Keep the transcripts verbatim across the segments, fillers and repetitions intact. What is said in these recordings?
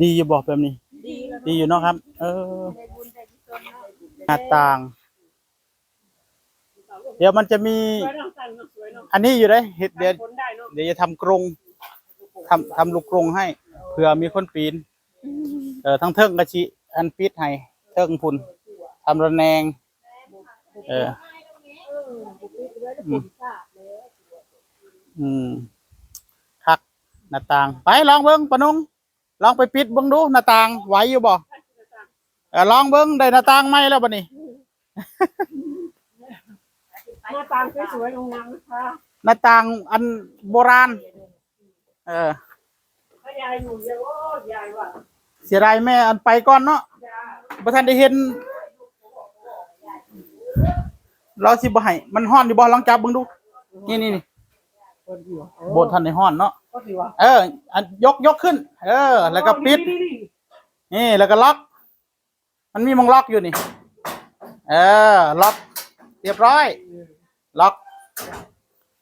ดีอยู่บ่แบบนี้ ดีอยู่เนาะครับ เออ หน้าต่าง เดี๋ยวมันจะมี อันนี้อยู่เด้ เฮ็ด เดี๋ยว เดี๋ยวจะทำกรง ทำ ทำลูกกรงให้ เผื่อมีคนปีน เออ ทั้งเทิงกะสิอันปิดให้ เทิงพุ้น ทำระแนง เออ อืม อืม คัก หน้าต่าง ไปลองเบิ่ง ป้านง ลองไปปิดเบิ่งดู หน้าต่าง ไหวอยู่บ่ เออ ลองเบิ่ง ได้หน้าต่างใหม่แล้วบัดนี้ หน้าต่างสวยๆงามๆนะคะ หน้าต่างอันโบราณ เออ ถ้ายายอยู่ ยาย โอ้ ยายว่ะ เสียดายแม่อันไปก่อนเนาะ จ้า บ่ทันได้เห็น เราสิบ่ให้ มันฮ้อนอยู่บ่ ลองจับเบิ่งดู นี่ นี่ นี่ คนอยู่ โอ้ บ่ทันได้ฮ้อนเนาะ คนอยู่วะ เออ อัน ยก ยกขึ้น เออ แล้วก็ปิด นี่ นี่ นี่ นี่ แล้วก็ล็อก มันมีหม่องล็อกอยู่นี่ เออ ล็อก เรียบร้อย เออ ล็อก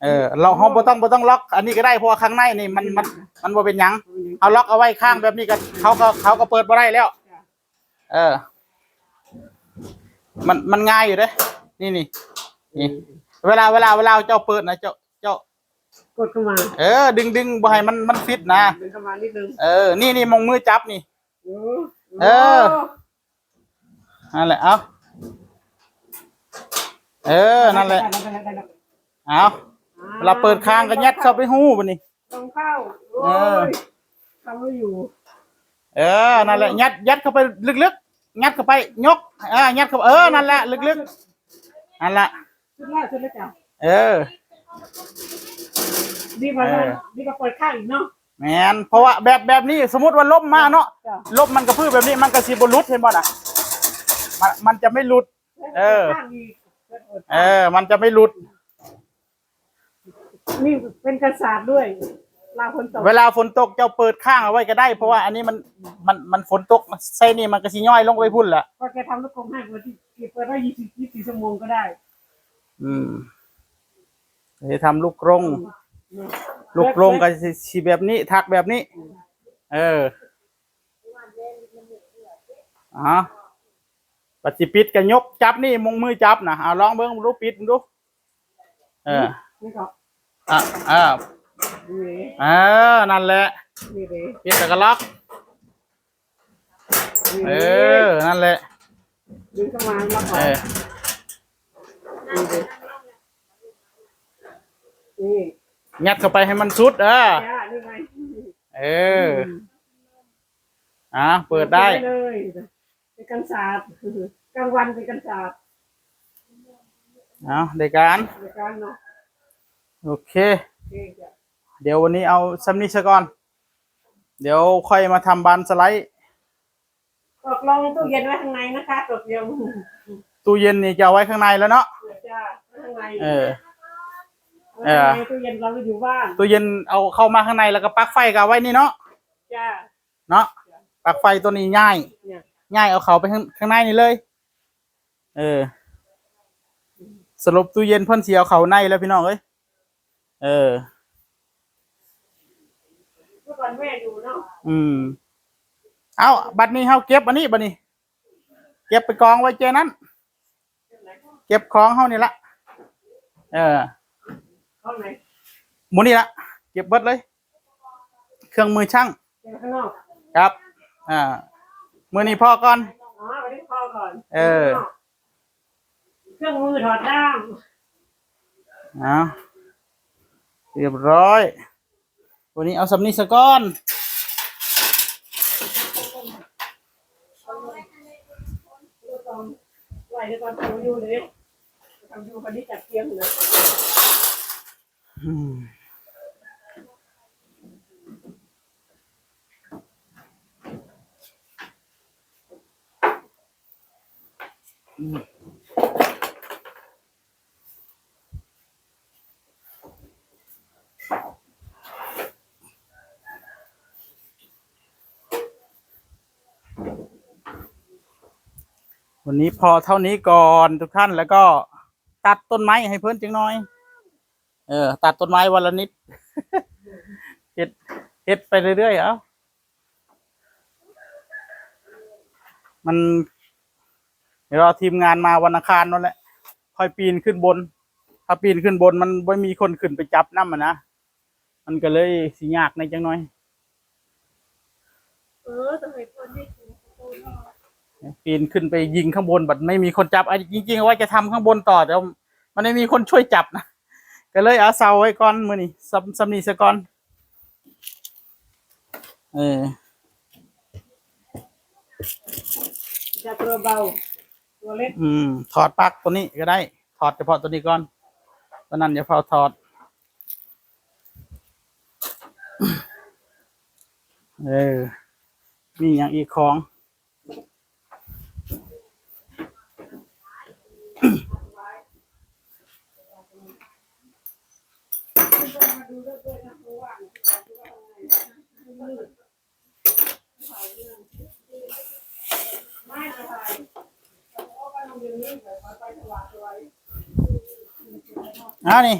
เออ เรา เราบ่ต้อง บ่ต้องล็อก อันนี้ก็ได้ เพราะว่าข้างในนี่มัน มัน มันบ่เป็นหยัง บ่เป็นหยัง เอาล็อกเอาไว้ข้างแบบนี้ก็ เขาก็ เขาก็เปิดบ่ได้แล้ว จ้ะ เออ มัน มันง่ายอยู่เด้ นี่ นี่ นี่ เออ เวลา เวลา เวลาเจ้าเปิดนะ เจ้า เจ้า กดเข้ามา เออ ดึง ดึง บ่ให้มัน มันฟิตนะ ดึงเข้ามานิดนึง เออ นี่ นี่ หม่องมือจับนี่ เออ เออ โอ้ นั่นแหละ เอา เออ นั่นแหละ ได้แล้ว ได้แล้ว เอา อ่า เวลาเปิดข้างก็ยัดเข้าไปฮูบัดนี้ ลองเข้า เออ โอ้ย เข้าไม่อยู่ เออ นั่นแหละ ยัด ยัดเข้าไปลึกๆ ยัดเข้าไป ยก อ่า ยัดเข้าไป เออ นั่นแหละ ลึกๆ นั่นแหละ สุดแล้ว สุดแล้วจ้ะ เออ ดีกว่า เออ ดีกว่าเปิดข้างอีกเนาะ แม่น เพราะว่าแบบ แบบนี้ สมมุติว่าลมมาเนาะ จ้ะ ลมมันกระพือแบบนี้ มันก็สิบ่หลุด เห็นบ่น่ะ มัน มันจะไม่หลุด เออ ข้างอีก เออ มันจะไม่หลุด นี่เป็นกันศาสตร์ด้วย เวลาฝนตก เวลาฝนตกเจ้าเปิดข้างเอาไว้ก็ได้ เพราะว่าอันนี้มัน มัน มันฝนตก มันใส่นี่มันก็สิย้อยลงไปพุ้นแหละ ก็แกทำลูกกรงให้ เปิดที่ เปิดได้ยี่สิบ ยี่สิบสี่ชั่วโมงก็ได้ อืม เดี๋ยวทำลูกกรง อืม ลูกกรงก็สิ สิแบบนี้ ถักแบบนี้ อืม เออ อ๋อ ปัดสิปิดก็ยกจับนี่ หม่องมือจับนะ เอาลองเบิ่งดู ปิดดู เออ นี่ก็ อ่ะ อ่า นี่ เออ นั่นแหละ นี่เลย ปิดแล้วก็ล็อก นี่ เออ นั่นแหละ ดึงเข้ามาแล้วก็ เออ นี่เลย นี่ งัดเข้าไปให้มันสุด เออ จ้า นี่ไง เออ อืม อ่า เปิดได้ เปิดได้เลย เป็นกันศาสตร์ กลางวันเป็นกันศาสตร์ เอา ได้การ ได้การเนาะ โอเค โอเคจ้ะ เดี๋ยววันนี้เอาส่ำนี้ซะก่อน เดี๋ยวค่อยมาทำบานสไลด์ ตกลงตู้เย็นไว้ข้างในนะคะ ตกลง ตู้เย็นนี่จะเอาไว้ข้างในแล้วเนาะ เออจ้ะ ไว้ข้างใน เออ ไว้ข้างใน เออ ตู้เย็นเราอยู่บ้าน ตู้เย็นเอาเข้ามาข้างในแล้วก็ปลั๊กไฟก็เอาไว้นี่เนาะ จ้ะ เนาะ ปลั๊กไฟตัวนี้ย้าย เนี่ย ย้ายเอาเข้าไปข้าง ข้างในนี่เลย เออ สรุปตู้เย็นเพิ่นสิเอาเข้าในแล้วพี่น้องเอ้ย เออ เมื่อก่อนแม่อยู่เนาะ อืม เอา บัดนี้เฮาเก็บอันนี้ บัดนี้ เก็บไปกองไว้เจนั้น เก็บของเฮานี่ละ เออ ห้องไหน หมู่นี่ละ เก็บเบิดเลย เครื่องมือช่าง เก็บข้างนอก ครับ อ่า มื้อนี้พอก่อน อ๋อ วันนี้พอก่อน เออ เครื่องมือถอดด้าม เอา เรียบร้อย วันนี้เอาส่ำนี้ซะก่อน ไหวเดี๋ยวก่อน ทำอยู่เลย ทำอยู่ คนนี้จัดเตียงเลย อืม อืม วันนี้พอเท่านี้ก่อนทุกท่าน แล้วก็ตัดต้นไม้ให้เพิ่นจักหน่อย เออ ตัดต้นไม้วันละนิด เฮ็ด เฮ็ดไปเรื่อยๆ เอ้า มัน เดี๋ยวรอทีมงานมาวันอังคารนั่นแหละ ค่อยปีนขึ้นบน ถ้าปีนขึ้นบนมันไม่มีคนขึ้นไปจับนำอะนะ มันก็เลยสิยากในจังน้อย เออ ต้องให้เพิ่นได้กินข้าวต้มเนาะ ปีนขึ้นไปยิงข้างบน บัดไม่มีคนจับ ไอ้จริงๆ ว่าจะทำข้างบนต่อ แต่มันไม่มีคนช่วยจับนะ ก็เลยเอาเซาไว้ก่อนมื้อนี้ ส่ำ ส่ำนี้ซะก่อน เออ จะตัวเบา ตัวเล็ก อืม ถอดปลั๊กตัวนี้ก็ได้ ถอดเฉพาะตัวนี้ก่อน ตัวนั้นอย่าเฝ้าถอด เออ มีอย่างอีกของ อ่า นี่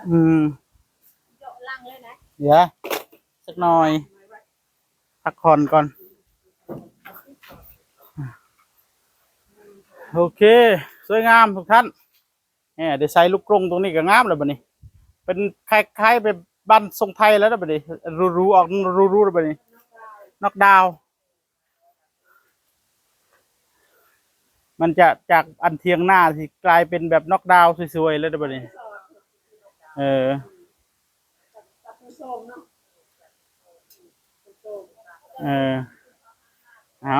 อืม เดี๋ยว สักหน่อย พักผ่อนก่อน โอเค สวยงามทุกท่าน เนี่ย ได้ใส่ลูกกรงตรงนี้ก็งามแล้วบัดนี้ เป็นคล้ายๆ แบบบ้านทรงไทยแล้วนะบัดนี้ หรูๆ ออกหรูๆ แล้วบัดนี้ นอกดาวน์ มันจะจากอันเถียงนาที่กลายเป็นแบบนอกดาวน์สวยๆ แล้วนะบัดนี้ เออ เออ เอา